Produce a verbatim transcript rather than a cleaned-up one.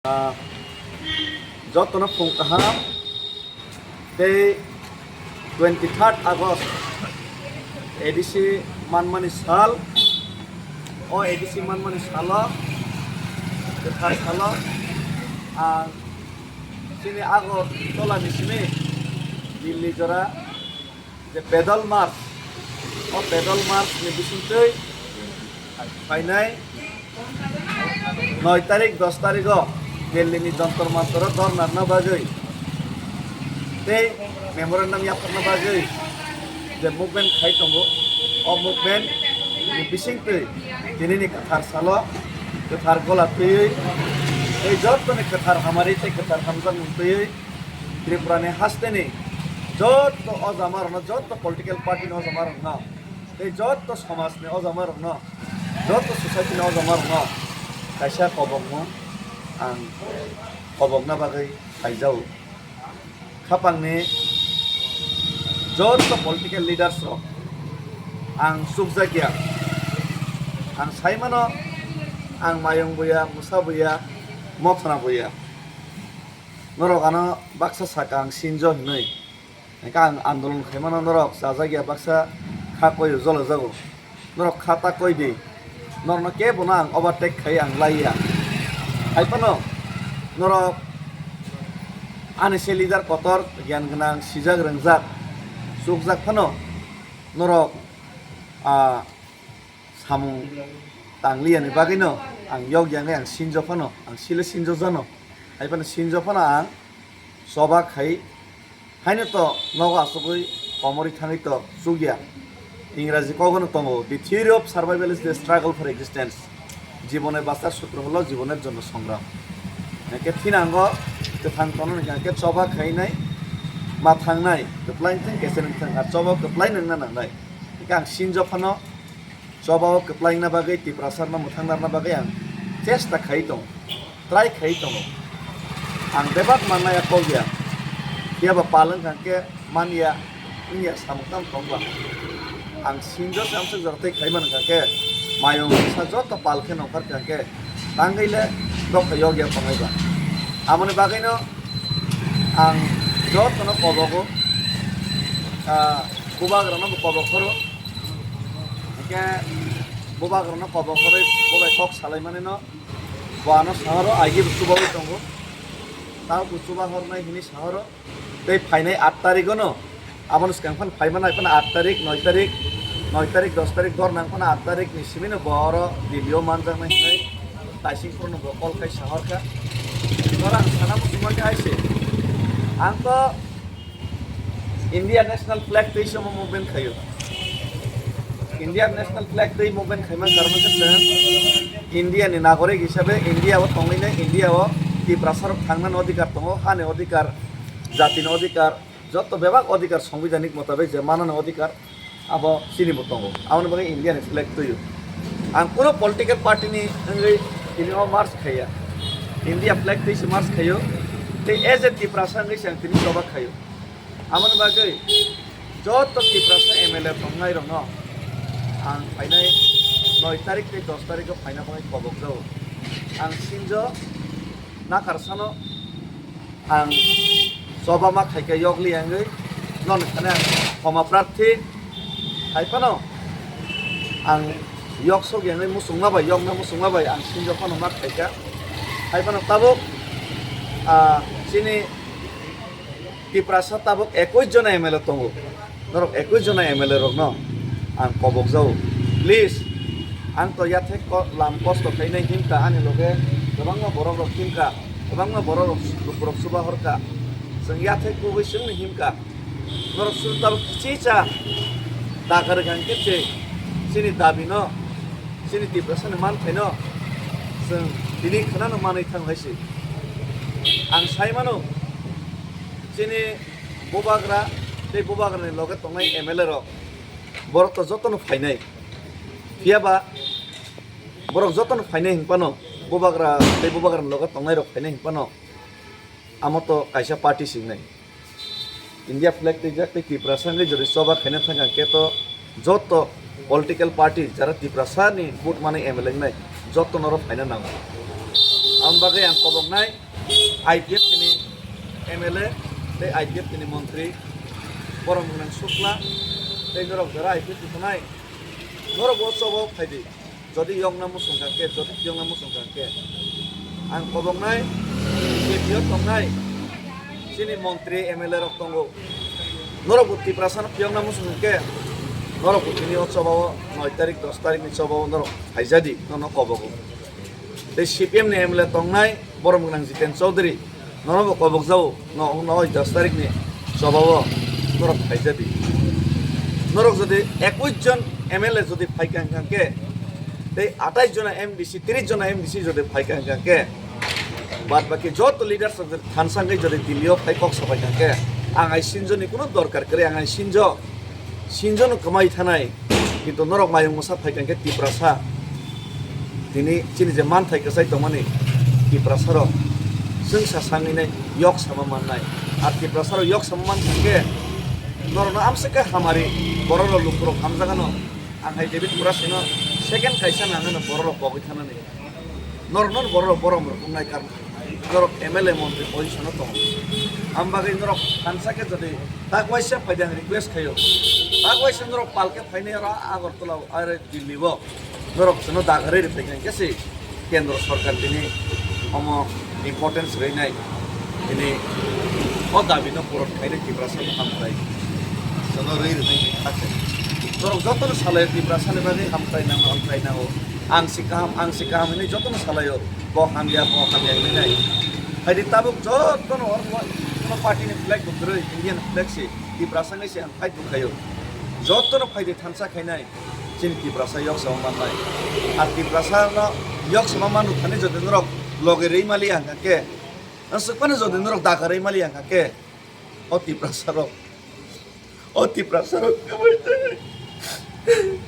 Ah, jotono phung kaham tei twenty third August A D C manmani sal. O A D C manmani salo, kwthar salo ang chini Agartala ni simi Delhi jora je pedal march, o pedal march ni bisingtwi phainai noi tarik, dos tarik o Delhi ni Jantar Mantar o dhorna rwna bagwi tei memorandum yaphakna bagwi je movement khai tongo, o movement ni bisingtwi tini ni kwthar salo kwthar gola twiwi tei jottoni kwthar hamari tei kwthar hamjakmung twiwi Tripura ni hasteni jotto o jama rokno, jotto political party ni o jama rokno tei jotto somaj ni o jama rokno, jotto society ni o jama rokno kaisa kobokmung ang kobokna bagwi phaijao. Khapangni jotto political leaders rok ang chukjakya. Ang saimano ang mayung buya, musa buya, mothana buya. Norok ano baksa saka ang sinjo hinwi. Hingke ang andolon khaimano norok chajakya baksa kha koiyo jolajago. Norok kha ta koi di. Norokno kebono ang overtake khai ang laiya. Hai phano norok ani se leader kotor, giyan gwnang, sijak rwngjak, chukjak phano norok, ah, samung tangliya ni bagwino ang yok yang ang sinjo phano, ang sile sinjo jano, hai phano sinjo phano ang choba khai, haino to nogo asugwi komorwi thangwi to chukya. Ingraji kogono tongo, "The theory of survival is the struggle for existence." Jibone bachar sutro holo jiboner jonno songram. Hingke thinango kwthang tono hingke choba khainai, ma thangnai, kwplai thang, keseng thang, ar choba kwplai nangna nangnai. Hingke ang sinjo phano choba o kwplaina bagwi, Tiprasa no mwthang narna bagwi ang chesta khai tongo, try khai tongo. Ang bebak mannai ya kok ya, phiya ba pal wngkha khe man ya, wng ya samung tang tong ba. Ang sinjo se amsuk jora tei khai man wngkha khe, mayung sa joto pal khe nongkhor kha khe, tangwi le dok kha yok ya tongnai ba. Aboni bagwi no ang joto no kobogo, ah, bubagra no bo kobok phoro. Hingke bubagrano kobok horoi bo bai kok salaimani no, bo ano sahoro aigi bo chubaui tongo. Tao bo chuba hornai hini sahoro. Tei phainai aat tarikgo no, abono swkang phano phaimanai phano aat tarik, noi tarik, noi tarik, dos tarik dor nang phano aat tarik ni simi no bo oro Delhi o manjaknai hinwi taising phuru no bo call khai sahor kha. Oro ang sana muchungma khe hai se. Ang to India National Flag twi se omo movement khaio. India National Flag twi movement khaima karon khe chwng India ni nagorik hisabe India o tongwi nai, India o Tiprasa rok thangnani odhikar tongo, hani odhikar, jati ni odhikar, joto bebak odhikar, sangbidhanik motabek je manani odhikar, abo chini bo tongo. Aboni bagwi India ni flag twio. Ang kuno political party ni wngwi tini o march khaiya. India flag twi se march khaio. Tei as a Tiprasa wngwi se ang tini choba khaio. Aboni bagwi joto Tiprasa M L A tongnai rokno ang phainai noi tarik tei dos tarik o phaina bagwi kobok jago. Ang sinjo nakarsano ang choba ma khaikha yokli wngwi nono thani ang khoma prarthi hai phano ang yoksok wngwi muchungma bai, yokna muchungma bai ang sinjo phano ma khaikha. Hai phano tabuk, ah, chini Tiprasa tabuk ekwis jona M L A tongo. Norok ekwis jona M L A rokno ang kobok jago. Please, ang to yathek ko-, lam kosto khainai himkha, ani loge kwbangma borok rok himkha, kwbangma borok rok, rok, rok chuba horkha. Chwng yathek kubui chwngno himkha. Norok suru tabuk kichicha dagar gang khe chini dabi no, chini Tiprasa ni manthaino chwng tini khwnano manwi thang hai se. Ang sai mano, chini bubagra tei bubagrani loge tongnai M L A rok, borok to jotono phainai. Phiya ba borok jotono phainai hwnphano, bubagra tei bubagrani loge tongnai rok phainai hwnphano, amo to kaisa party se wngnai. India flag twijak tei Tiprasa wngwi jodi choba khaina thang khe to joto political party jara Tiprasa ni vote manwi M L A wngnai, joto norok phaina nango. Ang bagwi ang koboknai I P F T ni M L A tei I P F T ni montri Boromgwnang Sukla tei norok jora I P F T tongnai, norok bo chobo phaidi. Jodi yokna muchung kha khe, jodi yokna muchung kha khe, ang koboknai, J P O tongnai, chini montri M L A rok tongo. Norok bo Tiprasa no phiyokna muchung kha khe, norok bo tini o choba o noi tarik, dos tarik ni choba o norok phaijadi, nono kobogo. Tei C P M ni M L A tongnai, Boromgwnang Jiten Chaudhary, nono bo kobok jao, no, no, dos tarik ni choba o norok phaijadi. Norok jodi ekwis jon M L A jodi phaikha hwnkha khe, tei atais jona M D C, tris jona M D C jodi phaikha hwnkha khe, bad baki joto leaders rok jodi thansa wngwi jodi Delhi o phai kok sapai kha khe, ang ai sinjo ni kuno dorkar kwrwi, ang ai sinjo, sinjo no kwmai thanai, kintu norok mayung mwsa phaikha hwnkhe Tiprasa, tini chini je manthai kwchai tongmani Tiprasa rok chwngsa sangwi nai yok sama mannai, ar Tiprasa rok yok sama mankha khe norokno amswk khe hamari, borok rok lukurok hamjagano. Ang hai David Murasino second kaisa nangano borok rok pogwi thanani. Norok no borok rok borom rok wngnai karna. Norok M L A montri position o tongo. Ang bagwi norok thansa khe jodi tak waisa phaidi ang request khaio. Tak waisa norok palke phainai oro Agartala o, are Delhi o. Norok chwngno dagarwi rwphai khe se Kendro Sorkar tini omo importance rwnai, tini o dabi no puron khainai Tiprasa no hamkrai. Chwngno rwi rwnai ni kha se. Norok jotono salai Tiprasa ni bagwi hamkrai nango, hamkrai nango. Ang si kaham, ang si kaham hinwi jotono salaio. Bo hamya, bo hamya hinwi nai. Haidi tabuk jotono oro party ni flag bo kwrwi, Indian flag si Tiprasa ngai se ang fight bo khaio. Jotono phaidi thansa khainai. Chini Tiprasa yok sama mannai. Ar Tiprasa no yok sama manu thani jodi norok loge rwi mali ang khe, ang swk phano jodi norok daga rwi mali ang khe, o Tiprasa rok, o Tiprasa rok kwbai thanai.